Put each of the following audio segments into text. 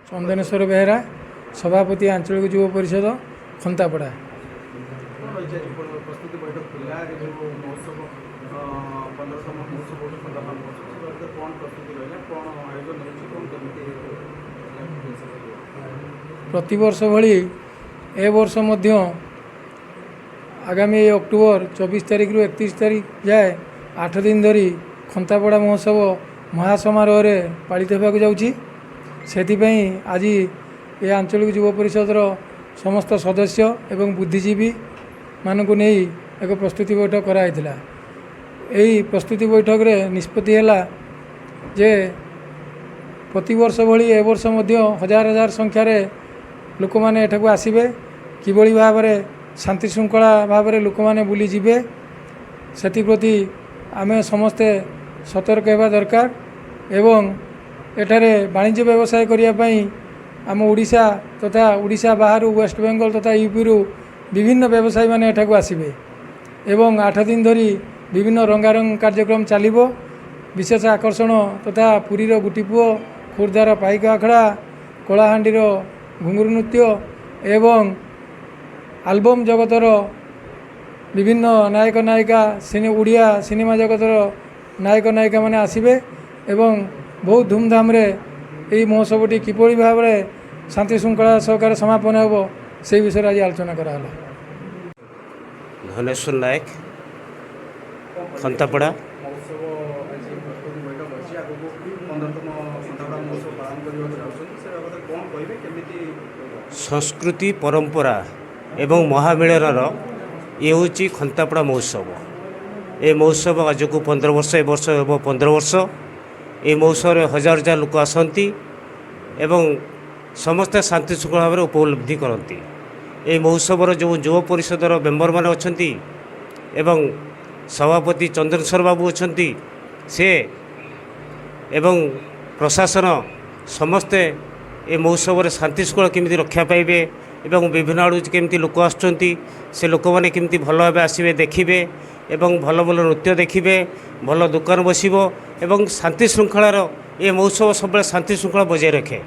ଚନ୍ଦନେଶ୍ୱର ବେହେରା, ସଭାପତି, ଆଞ୍ଚଳିକ ଯୁବ ପରିଷଦ, ଖନ୍ତାପଡ଼ା। କ'ଣ ରହିଛି? ଆଜି ପ୍ରସ୍ତୁତି ବୈଠକ ଥିଲା। ଏ ଯେଉଁ ମହୋତ୍ସବ, 15ତମ ମହୋତ୍ସବ ହେଉଛି ଖନ୍ତାପଡ଼ା ମହୋତ୍ସବ, ସେ ବାବଦରେ କ'ଣ ପ୍ରସ୍ତୁତି ରହିଲା, କ'ଣ ଆୟୋଜନ ହେଉଛି, କ'ଣ କେମିତି? ପ୍ରତିବର୍ଷ ଭଳି ଏ ବର୍ଷ ମଧ୍ୟ ଆଗାମୀ ଅକ୍ଟୋବର 24 ତାରିଖରୁ 31 ତାରିଖ ଯାଏ 8 ଦିନ ଧରି ଖନ୍ତାପଡ଼ା ମହୋତ୍ସବ ମହାସମାରୋହରେ ପାଳିତ ହେବାକୁ ଯାଉଛି। ସେଥିପାଇଁ ଆଜି ଏ ଆଞ୍ଚଳିକ ଯୁବ ପରିଷଦର ସମସ୍ତ ସଦସ୍ୟ ଏବଂ ବୁଦ୍ଧିଜୀବୀମାନଙ୍କୁ ନେଇ ଏକ ପ୍ରସ୍ତୁତି ବୈଠକ କରାଯାଇଥିଲା। ଏହି ପ୍ରସ୍ତୁତି ବୈଠକରେ ନିଷ୍ପତ୍ତି ହେଲା ଯେ ପ୍ରତିବର୍ଷ ଭଳି ଏ ବର୍ଷ ମଧ୍ୟ ହଜାର ହଜାର ସଂଖ୍ୟାରେ ଲୋକମାନେ ଏଠାକୁ ଆସିବେ। କିଭଳି ଭାବରେ ଶାନ୍ତି ଶୃଙ୍ଖଳା ଭାବରେ ଲୋକମାନେ ବୁଲିଯିବେ, ସେଥିପ୍ରତି ଆମେ ସମସ୍ତେ ସତର୍କ ହେବା ଦରକାର ଏବଂ ଏଠାରେ ବାଣିଜ୍ୟ ବ୍ୟବସାୟ କରିବା ପାଇଁ ଆମ ଓଡ଼ିଶା ତଥା ଓଡ଼ିଶା ବାହାରୁ, ୱେଷ୍ଟବେଙ୍ଗଲ ତଥା ୟୁପିରୁ ବିଭିନ୍ନ ବ୍ୟବସାୟୀମାନେ ଏଠାକୁ ଆସିବେ ଏବଂ 8 ଦିନ ଧରି ବିଭିନ୍ନ ରଙ୍ଗାରଙ୍ଗ କାର୍ଯ୍ୟକ୍ରମ ଚାଲିବ। ବିଶେଷ ଆକର୍ଷଣ ତଥା ପୁରୀର ଗୋଟିପୁଅ, ଖୋର୍ଦ୍ଧାର ପାଇକ ଆଖଡ଼ା, କଳାହାଣ୍ଡିର ଘୁଙ୍ଗୁରୁ ନୃତ୍ୟ ଏବଂ ଆଲବମ୍ ଜଗତର ବିଭିନ୍ନ ନାୟକ ନାୟିକା, ଓଡ଼ିଆ ସିନେମା ଜଗତର ନାୟକ ନାୟିକାମାନେ ଆସିବେ ଏବଂ ବହୁତ ଧୁମଧାମରେ ଏହି ମହୋତ୍ସବଟି କିଭଳି ଭାବରେ ଶାନ୍ତି ଶୃଙ୍ଖଳା ସହକାରେ ସମାପନ ହେବ, ସେହି ବିଷୟରେ ଆଜି ଆଲୋଚନା କରାହେଲା। ଧନେଶ୍ୱର ନାୟକ, ଖନ୍ତାପଡ଼ା। ମହୋତ୍ସବ ଆଜି ପ୍ରସ୍ତୁତି ବୈଠକ ଅଛି। ଆଗକୁ 15ତମ ଖନ୍ତାପଡ଼ା ମହୋତ୍ସବ ପାଳନ କରିବାକୁ ଯାଉଛନ୍ତି, ସେ ବାବଦରେ କ'ଣ କହିବେ, କେମିତି? ସଂସ୍କୃତି, ପରମ୍ପରା ଏବଂ ମହାମିଳନର ଇଏ ହେଉଛି ଖନ୍ତାପଡ଼ା ମହୋତ୍ସବ। ଏ ମହୋତ୍ସବ ଆଜକୁ 15 ବର୍ଷ, ଏ ବର୍ଷ ହେବ 15 ବର୍ଷ। ଏ ମହୋତ୍ସବରେ ହଜାର ହଜାର ଲୋକ ଆସନ୍ତି ଏବଂ ସମସ୍ତେ ଶାନ୍ତି ଶୃଙ୍ଖଳା ଭାବରେ ଉପଲବ୍ଧି କରନ୍ତି। ଏହି ମହୋତ୍ସବର ଯେଉଁ ଯୁବ ପରିଷଦର ମେମ୍ବରମାନେ ଅଛନ୍ତି ଏବଂ ସଭାପତି ଚନ୍ଦ୍ରେଶ୍ୱର ବାବୁ ଅଛନ୍ତି, ସେ ଏବଂ ପ୍ରଶାସନ ସମସ୍ତେ ଏ ମହୋତ୍ସବରେ ଶାନ୍ତି ଶୃଙ୍ଖଳା କେମିତି ରକ୍ଷା ପାଇବେ ଏବଂ ବିଭିନ୍ନ ଆଡ଼ୁ କେମିତି ଲୋକ ଆସୁଛନ୍ତି, ସେ ଲୋକମାନେ କେମିତି ଭଲ ଭାବେ ଆସିବେ, ଦେଖିବେ ଏବଂ ଭଲ ଭଲ ନୃତ୍ୟ ଦେଖିବେ, ଭଲ ଦୋକାନ ବସିବ ଏବଂ ଶାନ୍ତି ଶୃଙ୍ଖଳାର ଏ ମହୋତ୍ସବ ସବୁବେଳେ ଶାନ୍ତି ଶୃଙ୍ଖଳା ବଜାୟ ରଖେ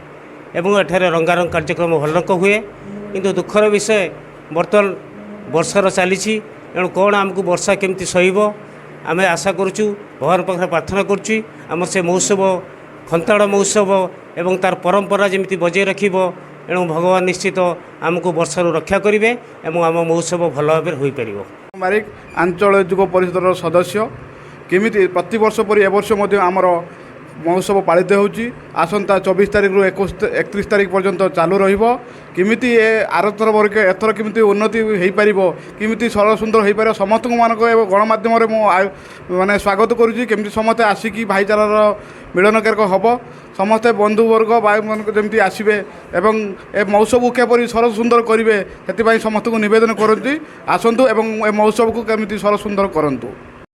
ଏବଂ ଏଠାରେ ରଙ୍ଗାରଙ୍ଗ କାର୍ଯ୍ୟକ୍ରମ ଭଲ ହୁଏ। କିନ୍ତୁ ଦୁଃଖର ବିଷୟ, ବର୍ତ୍ତମାନ ବର୍ଷାର ଚାଲିଛି। ଏଣୁ କ'ଣ ଆମକୁ ବର୍ଷା କେମିତି ସହିବ, ଆମେ ଆଶା କରୁଛୁ, ଭଗବାନ ପାଖରେ ପ୍ରାର୍ଥନା କରୁଛୁ, ଆମର ସେ ମହୋତ୍ସବ, ଖନ୍ତାପଡ଼ା ମହୋତ୍ସବ ଏବଂ ତାର ପରମ୍ପରା ଯେମିତି ବଜାୟ ରଖିବ। ଏଣୁ ଭଗବାନ ନିଶ୍ଚିତ ଆମକୁ ବର୍ଷାରୁ ରକ୍ଷା କରିବେ ଏବଂ ଆମ ମହୋତ୍ସବ ଭଲ ଭାବରେ ହୋଇପାରିବ। ବାରିକ, ଆଞ୍ଚଳିକ ଯୁବ ପରିଷଦର ସଦସ୍ୟ। କେମିତି ପ୍ରତିବର୍ଷ ପରି ଏ ବର୍ଷ ମଧ୍ୟ ଆମର ମହୋତ୍ସବ ପାଳିତ ହେଉଛି। ଆସନ୍ତା 24 ତାରିଖରୁ 21, 31 ତାରିଖ ପର୍ଯ୍ୟନ୍ତ ଚାଲୁ ରହିବ। କେମିତି ଏ ଆରଥର ବର୍ଗ ଏଥର କେମିତି ଉନ୍ନତି ହୋଇପାରିବ, କେମିତି ସରଳ ସୁନ୍ଦର ହୋଇପାରିବ, ସମସ୍ତଙ୍କୁ ମାନଙ୍କ ଏ ଗଣମାଧ୍ୟମରେ ମୁଁ ମାନେ ସ୍ୱାଗତ କରୁଛି। କେମିତି ସମସ୍ତେ ଆସିକି ଭାଇଚାରାର ମିଳନ କାର୍ଯ୍ୟ ହେବ, ସମସ୍ତେ ବନ୍ଧୁବର୍ଗ, ଭାଇମାନଙ୍କ ଯେମିତି ଆସିବେ ଏବଂ ଏ ମହୋତ୍ସବକୁ କିପରି ସରଳ ସୁନ୍ଦର କରିବେ, ସେଥିପାଇଁ ସମସ୍ତଙ୍କୁ ନିବେଦନ କରନ୍ତି। ଆସନ୍ତୁ ଏବଂ ଏ ମହୋତ୍ସବକୁ କେମିତି ସରଳ ସୁନ୍ଦର କରନ୍ତୁ।